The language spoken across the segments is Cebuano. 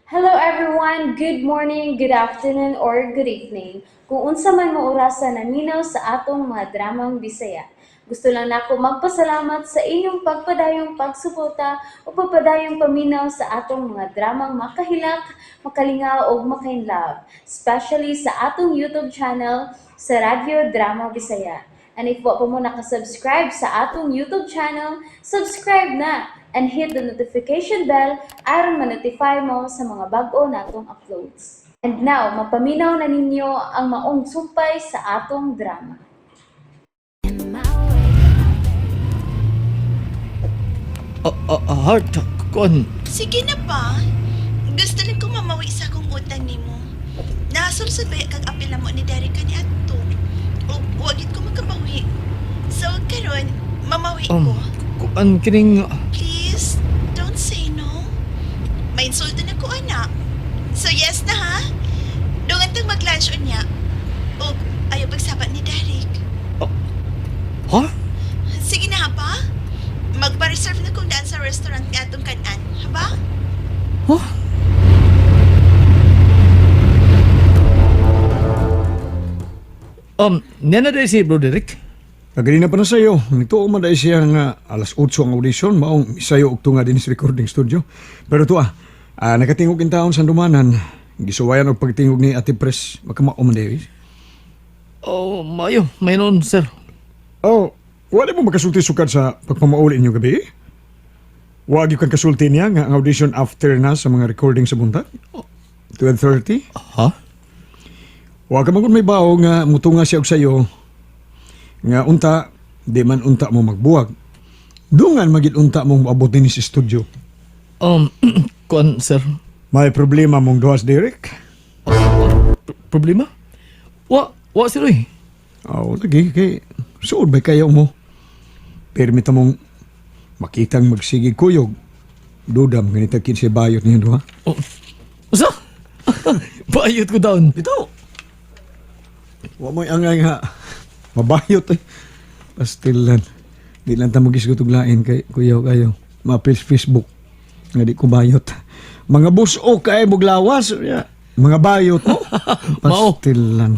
Hello everyone! Good morning, good afternoon, or good evening. Kung unsa man mo orasa naminaw sa atong mga dramang Bisaya. Gusto lang nako magpasalamat sa inyong pagpadayong pagsuporta o pagpadayong paminaw sa atong mga dramang makahilak, makalingaw ug makainlove, especially sa atong YouTube channel sa Radyo Drama Bisaya. And if wa pa mo nakasubscribe sa atong YouTube channel, subscribe na and hit the notification bell aron ma-notify mo sa mga bag-o natong uploads. And now, mapaminaw na ninyo ang maong sumpay sa atong drama. Heart, kuan. Sige na pa. Gusto lang ko mamawi sa akong utang nimo. Nasulsod ba kag apil mo ni Derek ni adto? O wagit ko makabawi. So karon mamawi ko. Kuan kining Please, don't say no. May insulto na ko ana. So yes na ha. Dungan tang mag-lunch unya. O ayaw pagsaba ni Derek. Ha? Sige na ha pa. Magpa-reserve na kong daan sa restaurant nga atong kanan. Ha ba? Ha? Niya na dahil si Bro Derek. Agree na pa na sa'yo. Nagtuo man dahil siya nga alas 8 ang audition. Maong isayo og tunga din sa recording studio. Pero tuwa, nakatingog in taon sa dumanan. Gisuwayan og pagtingog ni Ate Pres. Makamao man dahil. Oh, mayo, may noon, sir. Oh, wala mo makasulti sukad sa pagpamauli ninyo gabi? Wag yung kang kasulti niya nga ang audition after na sa mga recording sa buntag? 12:30? Ha? Wa ka man may bao nga mutunga siya og sayo nga unta di man unta mo magbuwag. Dungan magid unta mong moabot dinhi sa studio. Kuan, sir. May problema mong duhas, Derek. Problema? Wa, sir, eh. Oh, lagi kay suod ba kayo mo? Permita mong makitang magsigig kuyog. Dudam ganita kin siya bayot niya duha. Oh, usa? Bayot ko down. Ito. Wa mo'y angay nga. Mabayot eh. Pastilan. Di lang ta magisgot og lain kay kuyaw kayo. Mapis Facebook. Nga di ko bayot. Mga buso kay buglawas. Ya. Mga bayot mo. Mao. Pastilan.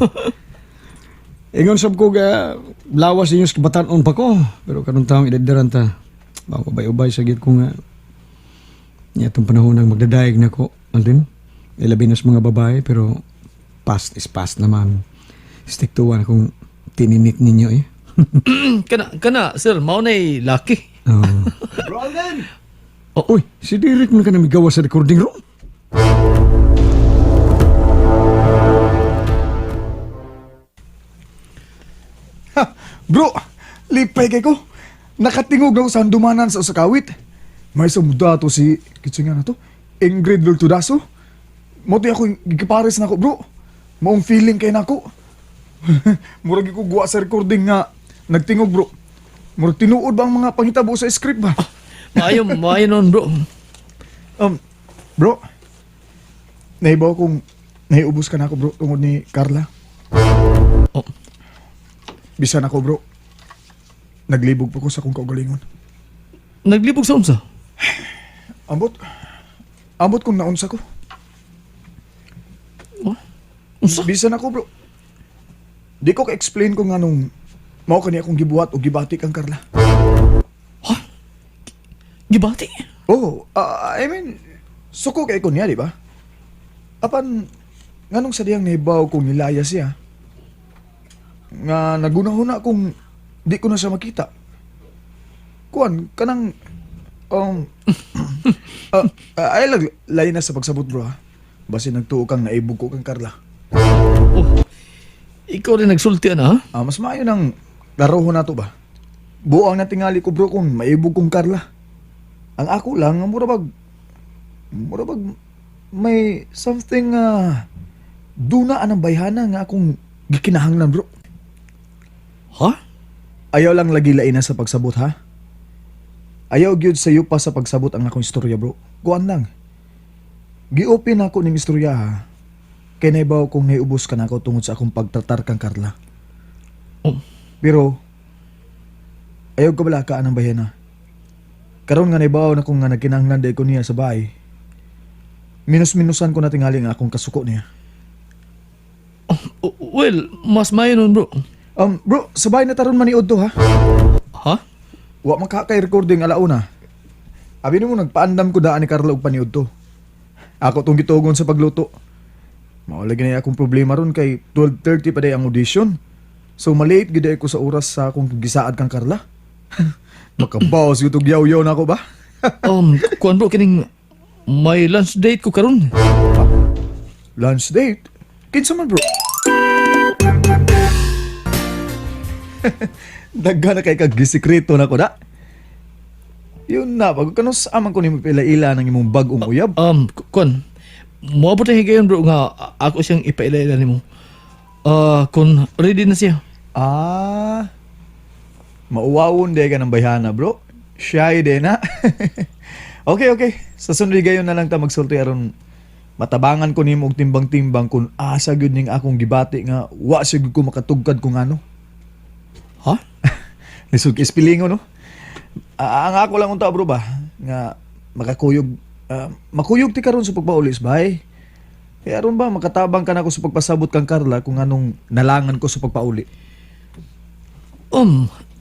Ingon sab ko ga lawas ninyo sa kabatan-on pa ko. Pero karon taong idadaran ta. Ubay-ubay sa gid ko nga niya itong panahon nang magdadayag na ko. Alden, ilabi na sa mga babae pero past is past naman. Stick to one kung tininit ninyo eh. Kana, sir, mao na'y laki. Oh. Bro Alden! Oh, uy, si Derek man ka namigawa sa recording room. Ha, bro, lipay kay ko. Nakatingog ako sa handumanan sa Usakawit. May sumudato si, kitsa nga na to, Ingrid Lultudaso. Mo ako, gikipares na ako, bro. Maong feeling kay nako. Murag ko guwa sa recording nga nagtingog, bro. Murag tinuod ba ang mga panghitabo sa script ba? Maayo, maayo noon, bro. Bro, naibaw kong naiubos ka na ako, bro, tungod ni Carla. Oh, Bisan ako, bro. Naglibog pa ko sa akong kaugalingon. Naglibog sa unsa? Ambot. Ambot kung naunsa ko. Oh, unsa? Bisan ako, bro. Di ko ka-explain kung anong mao kani akong gibuhat o gibati kang Carla. Gibati? Oh, I mean, suko kay ko niya, di ba? Apan, nganong sa diyang nahibaw kong nilaya siya, nga nagunahuna kung di ko na siya makita. Kuan, kanang, ay lag, lain na sa pagsabot, bro, ha? Basin nagtuo kang naibog ko kang Carla. Oh, ikaw rin nagsulti ana, ha? Ah, mas maayo nang laruhon na to ba? Buang na tingali ko, bro, kung maibog kong Carla. Ang ako lang, mura bag may something duna anang bayhana nga akong gikinahanglan, bro. Ha? Ayaw lang lagi lain na sa pagsabot, ha? Ayaw gyud sa iyo pa sa pagsabot ang akong istorya, bro. Kuan lang. Gi-open ako ning istorya, ha? Kay naibaw kong naiubos ka na ako tungod sa akong pagtratar kang Carla. Oh, Pero ayaw ka bala ka anang bayana. Karon nga naibaw na kung nga nagkinahanglan day ko niya sa bahay. Minus-minusan ko na tingali nga akong kasuko niya. Well, mas mayo nun, bro. Bro, sabay na taron maniod to ha. Ha? Wa man ka kay recording alauna. Abi nimo nagpaandam ko daan ni Carla og paniud to. Ako tong gitugon sa pagluto. Mao lagi na akong problema ron kay 12:30 pa day ang audition. So malate gid ko sa oras sa akong gisaad kang Carla. Makabawas gyud og yaw-yaw na ako ba? Kuan bro, kining may lunch date ko karon. Lunch date? Kinsa man bro? Daghan na kay kag gisikreto na ko da. Yun na, bago kanus amang ko nimo pila-ila ng imong bag-ong uyab. Kuan, moabot na higayon bro nga ako siyang ipaila-ila nimo. Ah, kun ready na siya. Ah. Mauwawon day ka ng bayhana, bro. Shy day na. Okay, okay. Sa sunod gayon na lang ta magsulti aron matabangan ko nimo og timbang-timbang kung asa gyud ning akong gibati nga wa siya gyud ko makatugkad kung ano. Ha? Lisod kay ispilingo no. Ah, ang ako lang unta bro ba nga makakuyog makuyog ti karon sa pagpauli sa bahay. Kaya aron ba makatabang ka na ako sa pagpasabot kang Carla kung anong nalangan ko sa pagpauli.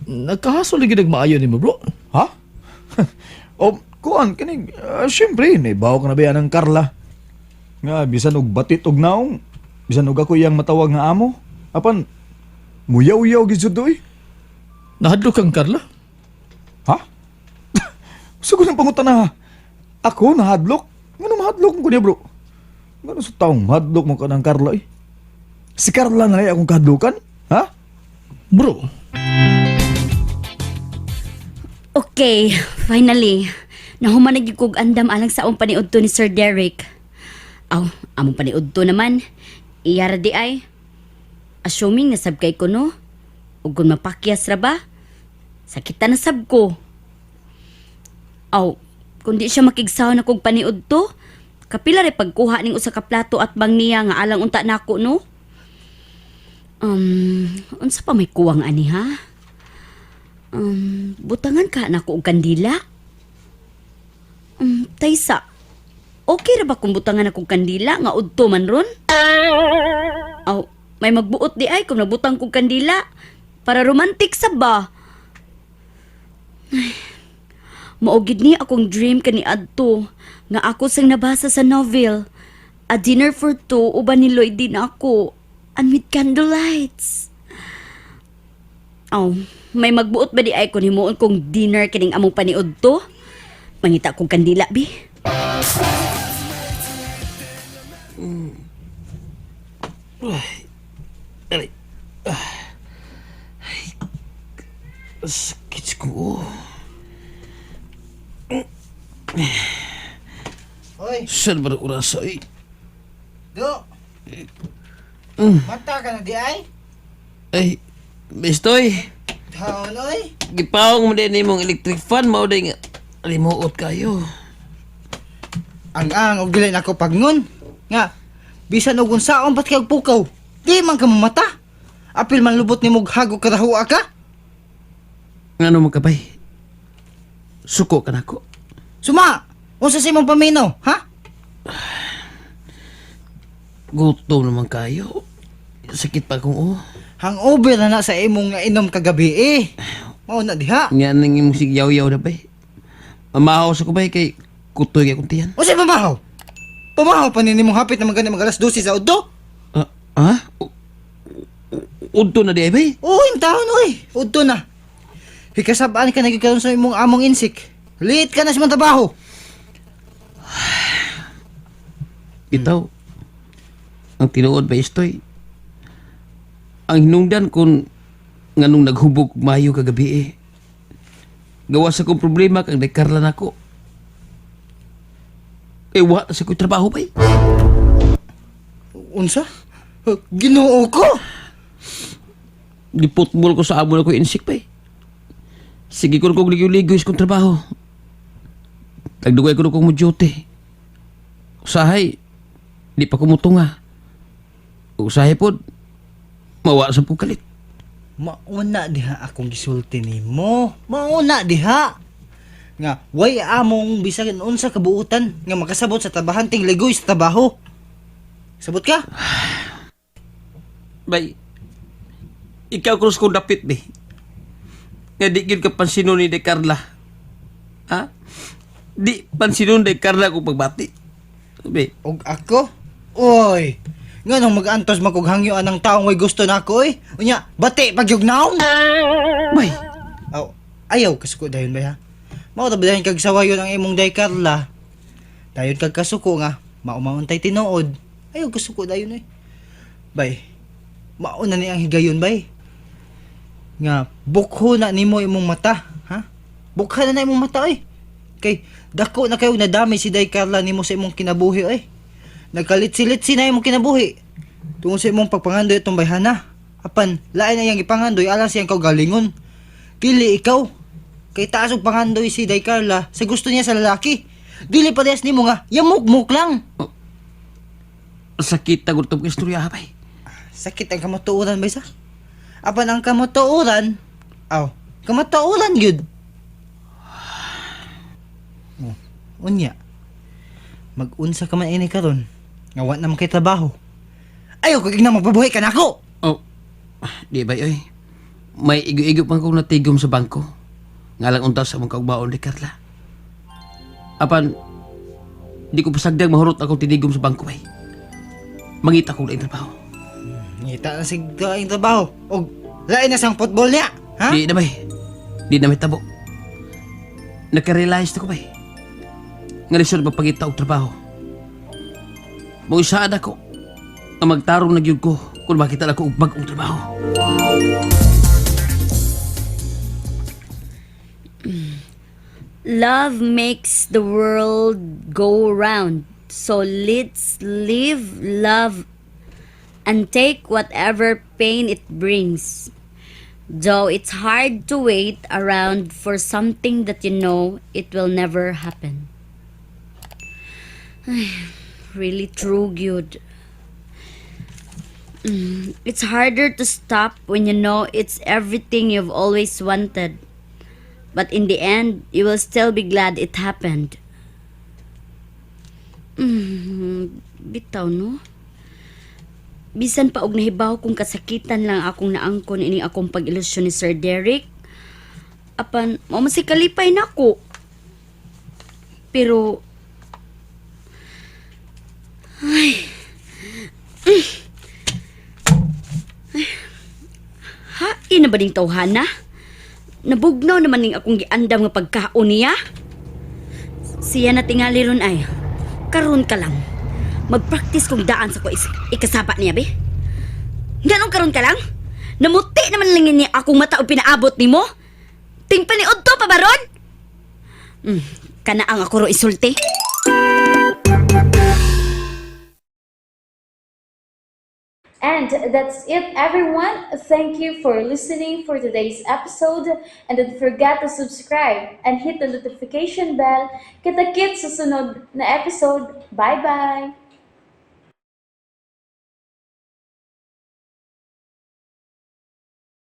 Nagkahasol lagi nagmaayo nimo bro. Ha? O, kuan, kini, syempre, naibaw ka na ba yan ng Carla? Nga, bisan og batit og naong, bisan og ako iyang matawag nga amo. Apan, muyaw-yaw gid jud oy. Nahadlok kang Carla? Ha? Sugod ng pangutan na. Ako, nahadlok? Ngano mahadlok mo ko niya, bro? Ngano sa taong mahadlok mo ka ng Carla, eh? Si Carla na lang akong kahadlokan? Ha? Bro, Okay, finally. Nahuman na gyud kog andam alang sa akong paniudto ni Sir Derek. Aw, among paniudto naman. Iyara di ay. Assuming nasab kay ko no. Ug kung mapakyas ra ba? Sakita na sab ko. Aw, kung di siya makigsaw na kog paniudto, kapila rin pagkuha ning usa ka plato at bang niya nga alang unta nako no. Unsa pa may kuwang ani ha? Butangan ka na ko og kandila. Taysa. Okay ra ba kung butangan ako og kandila nga udto man ron? Aw, may magbuot di ay kung nagbutang kog kandila. Para romantic sa ba? Ay, mao gid ni akong dream kani adto nga ako sang nabasa sa novel. A Dinner for Two uban ni Lloyd din ako and with candlelights. Aw, may magbuot ba di ay kun himuon kong dinner kining among paniud to? Mangita kong kandila, bi. Aray. Ay, sakit ko. Hoy, Saan ba na oras ay? Do. Mata ka na di ay? Ay, Bestoy, Taon oy. gipawong mo din imong electric fan, mao din nga limuot kayo. Ang ang og dili nako pagngon. Nga bisan og unsaon ba't kay og pukaw? Di man ka mamata. Apil man lubot nimo og hagok karahuа ka. Ngano mo kabay? Suko ka nako. Suma, unsa sa imong paminaw, ha? Gutom naman kayo. Sakit pa akong oh. Hangover na na sa imong nainom kagabi eh. Mao na diha. Nga nang imong sigyaw-yaw na bay. Mamahaw sa ko bay kay kutoy kay kong tiyan. Unsa pamahaw? Pamahaw pa ni nimong hapit naman gani mag alas 12 sa udto. Ah, ha? Udto na di ay bay? Oo, yung taon oy. Udto na. Hikasabaan ka na gyud karon sa imong among insik. Late ka na sa imong trabaho. Bitaw. Ang tinuod ba istoy? Ang hinungdan kung nganong naghubog og maayo kagabi eh. Gawa sa kong problema kang nagkarla nako. Eh, wa sa ko'y trabaho ba eh. Unsa? Ginoo ko. Giputbol ko sa amo na ko insik pa eh. Sige ko kong ligoy-ligoy sa kong trabaho. Tagdugay ko kong mo duty. Usahay, di pa kumutunga. Usahay pod, mawa sa pukalit. Mauna diha akong gisulti nimo. Mauna diha. Nga way among bisan unsa kabuutan nga makasabot sa trabahanting ligoy sa trabaho. Sabot ka? Bay, ikaw krus kong dapit ni. Nga di gyud ka pansinon ni De Carla. Ha? Di pansinon de Carla kung pagbati. Bay, Og ako? Oy. Nganong mag-antos man kog hangyo anang taong way gusto nako oy. Unya, bati pagyug naong. Bay, Aw, ayaw kasuko dayon bay ha. Mao ra ba dayon kag sawayon ang imong day Carla. Dayon kag kasuko nga maumaon tay tinuod. Ayaw kasuko dayon eh. Bay, mao na ni ang higayon bay. Nga bukho na nimo imong mata, ha? Bukha na na imong mata oy. Kay dako na kayo nadami si Day Carla nimo sa imong kinabuhi oy. Nagkalitsi-litsi na imong kinabuhi. Tungod sa imong pagpangandoy atong bayhana. Apan, lain na iyang ipangandoy alang siyang kaugalingon. Dili ikaw. Kay taas og pangandoy si Day Carla sa gusto niya sa lalaki. Dili parehas nimo nga yamukmuk lang. Sakit na gud tong istorya ha, bay. Sakit ang kamatuoran bay sa. Apan ang kamatuoran, aw, kamatuoran gyud. Oh, unya. Magunsa ka man ini karon nga wa na man kay trabaho. Ayaw kag na magpabuhi ka nako. Oh, di ba oy? May igo-igo pa kong natigom sa bangko. Ngalang unta sa mong kaugbaon ni Carla. Apan, di ko pasagdang mahurot akong tinigom sa bangko bay. Mangita kong laing trabaho. Ngita na sig ang trabaho. Og lain na sang football niya, ha? Di na bay. Di na may tabo. Nakarealize na ko bay. Nga lisod magpangita og trabaho. Mausaan ako. Ang magtarong na gyud ko kung makita na ko og bag-ong trabaho. Love makes the world go round. So let's live, love, and take whatever pain it brings. Though it's hard to wait around for something that you know it will never happen. Ay, really true, good. It's harder to stop when you know it's everything you've always wanted. But in the end, you will still be glad it happened. Bitaw, no? Bisan pa og nahibaw kung kasakitan lang akong naangkon ining akong pag-ilusyon ni Sir Derek. Apan, mao man si kalipay nako. Pero ay. Ay. Hain na ba ding tawhana? Nabugnaw naman ning akong giandam nga pagkaon niya. Siya na tingali ron ay. Karon ka lang. Magpractice kong daan sa ko ikasaba niya, be. Ganong karon ka lang? Namuti naman lang niya akong mata o pinaabot nimo. Ting paniud to pa baron? Kana ang ako ro isulti. And that's it, everyone. Thank you for listening for today's episode. And don't forget to subscribe and hit the notification bell. Kita-kits sa sunod na episode. Bye-bye!